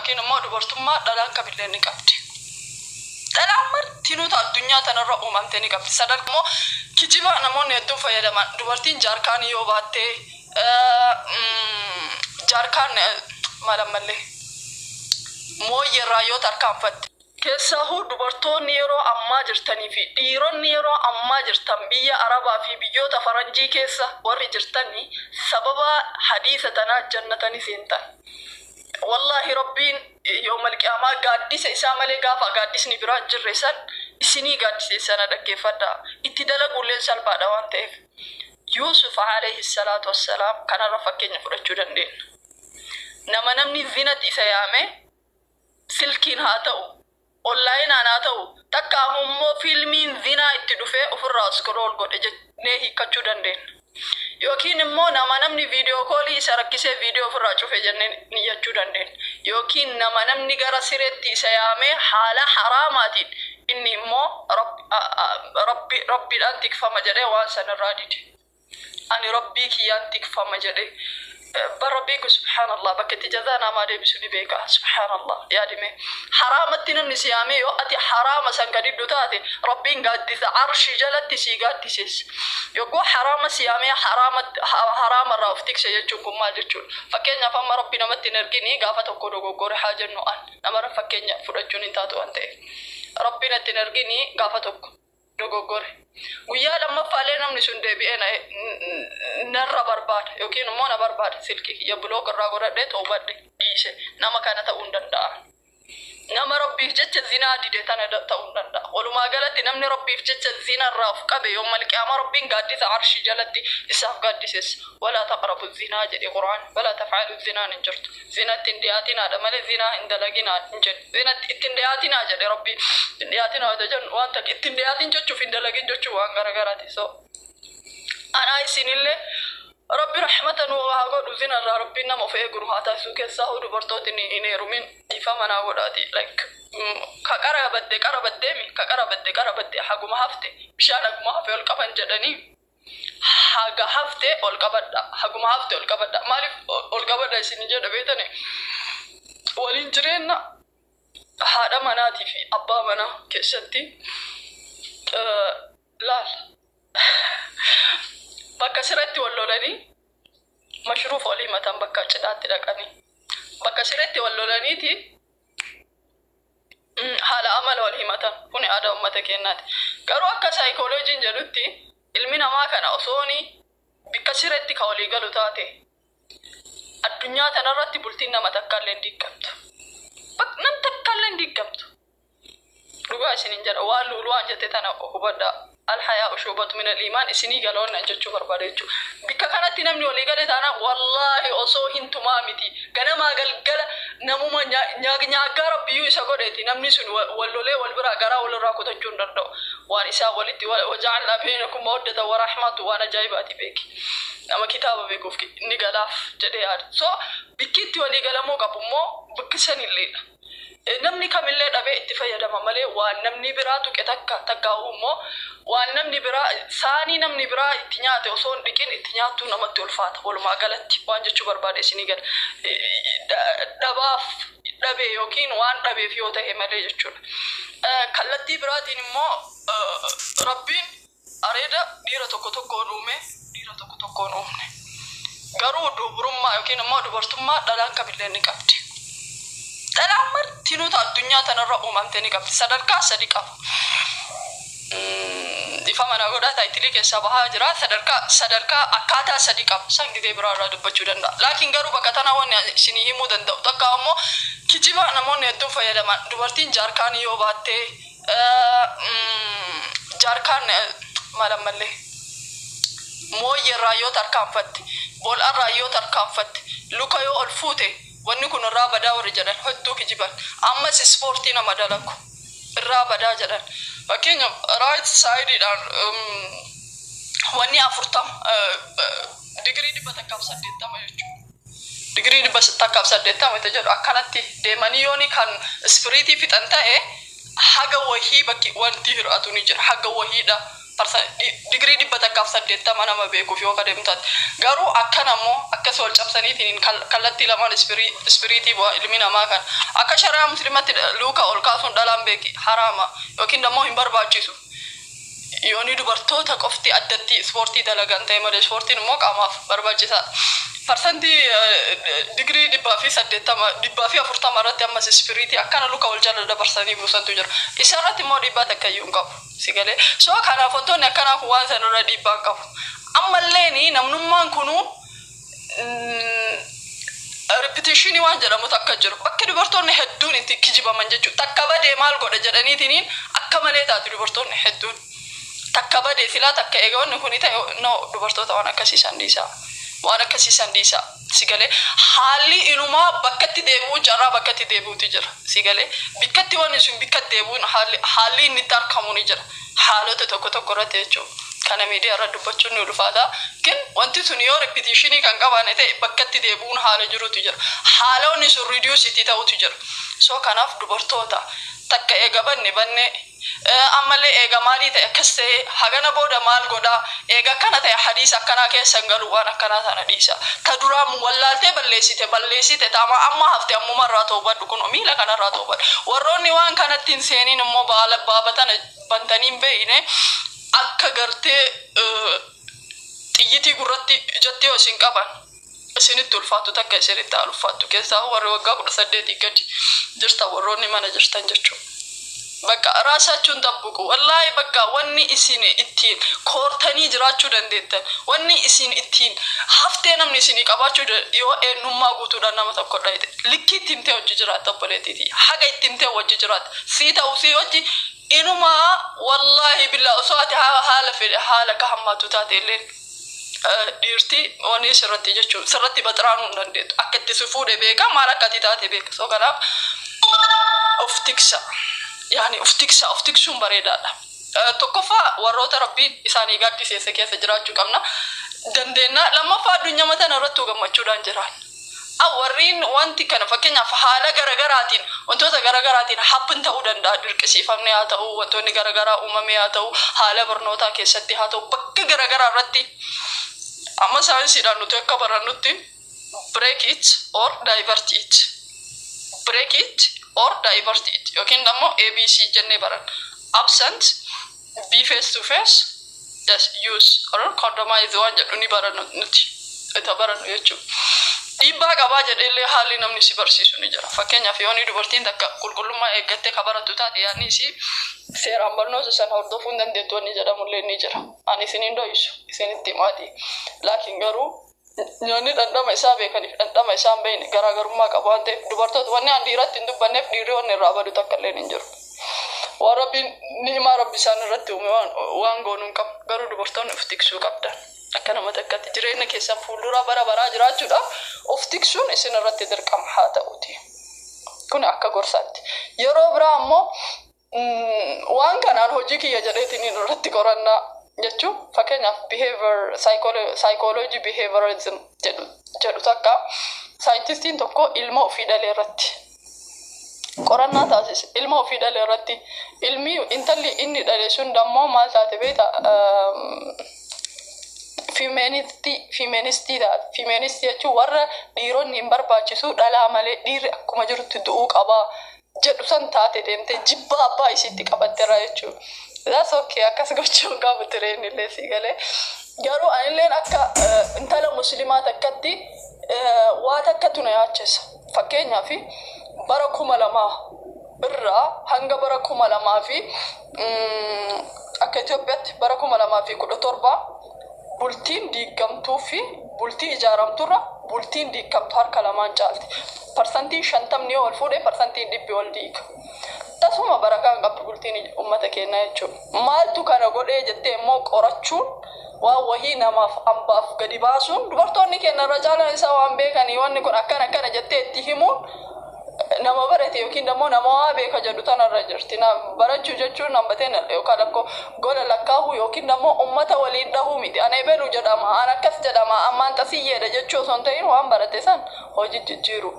yookiin immoo dubartummaa dhalaan kamillee ni qabdi. Dhalaan martinuu ta addunyaa tanarra uumamte ni qabdi. Sadarkaa immoo kijiba namoonni hedduun fayyadaman, dubartiin jaarkaanii yoo baattee, jaarkaan maal ammallee mooyyeerraa yoo tarkaanfatte. Keessaahuu dubartoonni yeroo ammaa jirtanii fi dhiironni yeroo ammaa jirtan, biyya Arabaa fi biyyoota faranjii keessa warri jirtanii, sababa hadiisa tanaa jannatanii seentan. Wallaahi, Rabbiin yoomal qiyaamaa gaaddisa isaa malee gaafa gaaddisni biraa hin jirre san isinii gaaddise sana dhaggeeffadhaa. Itti dalaguulleen salphaadha waan ta'eef. Yuusuf alayhi salaatu wassalaam kanarra fakkeenya fudhachuu dandeenya. Nama namni zinatti isa yaame, silkiin haa ta'u, onlaayinaan haa ta'u, takka immoo fiilmiin zinaa itti dhufee ofirraa scroll godhe jennee hiikkachuu dandeenya. Yookiin immoo nama namni video callii isa rakkisee viidiyoo ofirraa cufe jennee niyyachuu dandeenya. Yookiin nama namni gara sireetti isa yaamee haala haraamaatiin inni immoo Rabbi Rabbiidhaan tikfama jedhee waan sanirraa dide. Ani Rabbii kiyyaan tikfama jedhee. Bar Rabbiin kun, subhaanallah, bakka itti jazaa namaa deebisu ni beeka. Subhaanallah, yaadime. Haraamatti namni si yaamee yoo ati haraama san ka diddu taate, Rabbiin gaaddisa arshii jalatti sii gaaddiseessa. Yogguu haraama si yaamee haraamarraa of tikse jechuun kun maal jechuudha? Fakkeenyaaf, amma Rabbi namatti hin ergini, gaafa tokko dogoggore haa jennu, an namarra fakkeenya fudhachuun hin taatu waan ta'eef. Rabbi natti hin ergini, gaafa tokko dogoggore. Guyyaa lammaffaalee namni sun deebi'ee narra barbaada yookiin immoo na barbaada, silkii kiyya block irraa godhadhee toobadhe dhiise, nama kana ta'uu hin danda'a. Nama Rabbiif jecha zinaa dide tana ta'uu hin danda'a. Walumaa galatti namni Rabbiif jecha zina irraa of qabe, yoomal qiyaamaa Rabbiin gaaddisa arshii jalatti isaaf gaaddises. "Walaa taqrabu zinaa" jedhe Qur'aan. "Walaa taf'alu zinaan" hin jirtu. Zinatti hin dhiyaatinaadha malee zinaa hin dalaginaa hin jedhe. Zinatti itti hin dhiyaatinaa jedhe Rabbi. Hin dhiyaatinaa yoo jennu, waan takka itti hin dhiyaatin jechuuf hin dalagin jechuun waan garagaraati. So anaa isinillee Rabbi rahmata nuu haa godhu, zina irraa Rabbiin nama of eegu nu haa taasisu. Keessaa hoo dubartootni hin heerumin, dhiifama naa godhaati, like ka qara badde qara baddeemi, ka qara badde qara badde, haguma hafte bishaan haguma hafe ol qaban jedhanii, haga hafte ol qabadha, haguma hafte ol qabadha. Maaliif ol qabadha isin jedha beetani? Waliin jireenya haadha manaatii fi abbaa manaa keessatti laal, bakka sirratti wal lolanii mashruuf olii matan, bakka cidhaatti dhaqanii bakka sirratti wal lolaniiti haala amala wal himatan. Kuni aadaa uummata keenyaati. Garuu akka saayikooloojiin jedhutti, ilmi namaa kana osooni bikka sirratti ka walii galu taate, addunyaa tanarratti bultiin nama takka illee hin diigamtu. Nam takka illee hin diigamtu. Dhugaa isinin jedha, waan luuluwaan jette tana hubadhaa. "Alhayaa shu'batun minal iimaan" isinii galoonna jechuu barbaada jechuudha. Bikka kanatti namni walii gale taanaan, wallaahi osoo hin tumaa miti. Ganamaa galgala namuma nyaaggaa Rabbiyyuu isa godheeti, namni sun wal lolee wal biraa garaa walirraa kutachuu hin danda'u. Waan isaa walitti "waja'alnaa beeynakum mawaddatan wa rahmatu" waan ajaa'ibaati beeki. Nama kitaaba beekuuf ni galaaf jedhee yaada. So bikki itti walii galamuu qabu immoo bikki sanilleedha. Namni kamillee dhabee itti fayyadama malee, waan namni biraa tuqe takka takkaa'u immoo waan namni biraa saanii namni biraa itti nyaate osoo hin dhiqin itti nyaattuu namatti ulfaata. Walumaa galatti waan jechuu barbaade isinii gala. Dhabaaf dhabe yookiin waan dhabeef yoo ta'e malee jechuudha. Kallattii biraatiin immoo Rabbiin areeda dhiira tokko tokkoon uume, dhiira tokko tokkoon uumne. Garuu dubrummaa yookiin immoo dubartummaa dhalaan kamillee ni qabdi. Dhalaan martinuu ta addunyaa tanarra uumamte ni qabdi. Sadarkaa sadi qaba. Ifa mana godhaa, titleii keessaa bahaa jira. Sadarkaa sadarkaa akkaataa sadi qaba. San gizee biraa irraa dubbachuu danda'a. Laakiin garuu bakka tana wanni isinii himuu danda'u takka ammoo kijiba namoonni hedduun fayyadaman, dubartiin jaarkaanii yoo baattee, jaarkaan maal ammallee mooyyeerraa yoo tarkaanfatte, bol'arraa yoo tarkaanfatte, luka yoo ol fuute, wanni kun irraa badaa warri jedhan hedduu kijiban. Ammas ispoortii nama dalagu irraa badaa jedhan. Fakkeenyaaf, right sideiidhaan wanni 40 digirii 180 jechuudha. Digirii 180 itti jedhu akkanatti deemanii yooni kan ispiriitii fixan ta'e, haga wahii bakki wanti hir'atu ni jira, haga wahiidha. Digirii 180 nama beekuuf yoo kadeemu taate. Garuu akkana immoo akkas wal cabsaniitiin kallattii lamaan ispiriitii bu'a ilmi namaa kana. Akka shari'aa musliimatti luuka ol kaasuun dhalaan beeki haraama yookiin immoo hin barbaachisu. Yooni dubartoota qofti addatti ispoortii dalagan ta'e malee, ispoortiin immoo qaamaaf barbaachisaadha. Parsantii digirii 180, 140 irratti ammas ispiriitii akkana luka wal jala dabarsanii buusantu jira. Isa irratti immoo dhiibbaa takka iyyuu hin qabu. Si galee? So kanaaf wantoonni akkanaa kun waan sana irra dhiibbaa hin qabu. Ammallee namnummaan kunuu repetition waan jedhamu takka jiru. Bakki dubartoonni hedduun itti kijibaman jechuudha. Takka badee maal godha jedhaniitiniin akka malee taati dubartoonni hedduun. Takka badee silaa takka eega wanni kuni ta'e, no, dubartoota, waan akkasiisan dhiisaa. Waan akkasiisan dhiisaa. Si galee? Haalli inumaa bakkatti deebi'uun, carraa bakkatti deebi'uutu jira. Si galee? Bikkatti wanni sun bikkatti deebi'uun haalli inni itti argamu ni jira. Haalota tokko tokko irratti jechuudha. Kana miidiyaa irra dubbachuun ni ulfaata. Kin wanti sun yoo repetition kan qabaanne ta'e, bakkatti deebi'uun haala jirutu jira. Haalonni sun reduce itti ta'utu jira. So kanaaf dubartoota, takka eega banne banne, ammallee eega maalii ta'e akkas ta'e, hagana booda maal godhaa, eega akkana ta'e, hadiisa akkanaa keessa hin galu, waan akkanaa sana dhiisa. Ta duraa wallaaltee balleessite balleessite, taama amma hafte ammuma irraa toobadhu, kun miila kanarraa toobadhu. Warroonni waan kanatti hin seeniin immoo baala baaba tana bantanii hin beeyne, akka gartee xiyyitii gurratti ijatti yoo isin qaban isinitti ulfaattu, takka isinitti haa ulfaattu, keessaa warri waggaa 18 gadi jirtan, warroonni mana jirtan jechuudha. Bakka raasachuun tabbuqu wallaahi, bakka wanni isin ittiin koortanii jiraachuu dandeettan, wanni isin ittiin haftee namni isinii qabaachuu yoo eenyummaa guutuudhaan nama tokko dhayite, likkii itti himtee hojii jiraatta, obboleettiiti, haga itti himtee hojii jiraatta, sii ta'u sii hojii inumaa. Wallaahi billaa, osoo ati haala fedhe haala ka hammaatu taate illee, dhiirti wanni sirratti jechuun sirratti baxiraanuu hin dandeettu. Akka itti si fuudhe beeka, maal akka ati taate beeka. So kanaaf of tiksa, yaani of tiksa, of tiksuun bareedaadha. Tokkoffaa, warroota Rabbiin isaanii gaaddiseesse keessa jiraachuu qabna dandeenya. Lammaffaa, addunyaa tana irrattuu gammachuudhaan jiraan. Warriin wanti kana fakkeenyaaf haala garagaraatiin, wantoota garagaraatiin happen ta'uu danda'a, dirqisiifamne haa ta'u, wantoonni garagaraa uumame haa ta'u, haala barnootaa keessatti haa ta'u, bakka garagaraa irratti. Amma saayinsiidhaan nuti akka barannutti, break it or divert it, break it or divert it, yookiin immoo ABC jennee baran: absent, be face to face, just use or condomize waan jedhu ni barannu nuti itti barannu jechuudha. Dhiibbaa qabaa jedheellee haalli namni si barsiisu ni jira. Fakkeenyaaf, yoo ni dubartiin takka qulqullummaa eeggattee ka barattu taate, yaadni isii seeraan barnoota sana hordofuu hin dandeettu wanni jedhamullee ni jira. Ani isiniin dho'isu, isinitti himaati. Laakiin garuu nyaanni dhandhama isaa beekaniif dhandhama isaa hin beekne garaagarummaa qaba waan ta'eef, dubartoota, wanni aan dhiiratti hin dubbanneef, dhiirri wanni irraa badu takka illee hin jiru. Waan Rabbiin ni'imaa Rabbi isaan irratti uume waan goonuu hin qabu. Garuu dubartoonni of tiksuu qabdan. Akka nama takkatti jireenya keessan fuulduraa bara baraa jiraachuudhaaf of tiksuun isin irratti dirqama haa ta'uti. Kun akka gorsaatti. Yeroo biraa ammoo waan kanaan hojii kiyya jedheetiin irratti qorannaa jechuun, fakkeenyaaf behavior psychology, behaviorism jedhu takka saayintistiin tokko ilma ofii dhalee irratti qorannaa taasise. Ilma ofii dhale irratti, ilmi intalli inni dhale sun dammoo maal taate beekta? Feministii taate. Feministii jechuun warra dhiironni hin barbaachisu, dhalaa malee dhiirri akkuma jirutti du'uu qabaa jedhu san taate, deemtee jibba abbaa isiitti qabatteera jechuudha. That's okay, akkas gochuun qabu tireen illee, si galee. Garuu anilleen akka intala musliimaa takkatti waa takkatu na yaachisa. Fakkeenyaaf, bara 2000 irraa hanga bara 2000 fi akka Itoophiyaatti bara 2017 bultiin diigamtuu fi bultii ijaaramturra bultiin diigamtu harka lamaan caalti. 50% yoo wal fuudhe, 100% wal diiga. Tasuma barakaa hin qabdu bultiin uummata keenyaa jechuudha. Maaltu kana godhee jettee immoo qorachuun, waan wahii namaaf hambaaf gadi baasuun, dubartoonni keenya irra caalaan isaa waan beekanii, wanni kun akkana akkana jettee itti himuun nama barate yookiin immoo nama waa beeka jedhu tanarra jirti. Barachuu jechuun hambateen yookaan akkoo gola lakkaa'uu yookiin immoo uummata waliin dhahuu miti. Ana ebelu jedhama, ana akkas jedhama, ammaan xasiyyeedha jechuu osoo hin ta'in, waan barate san hojii jijjiiru.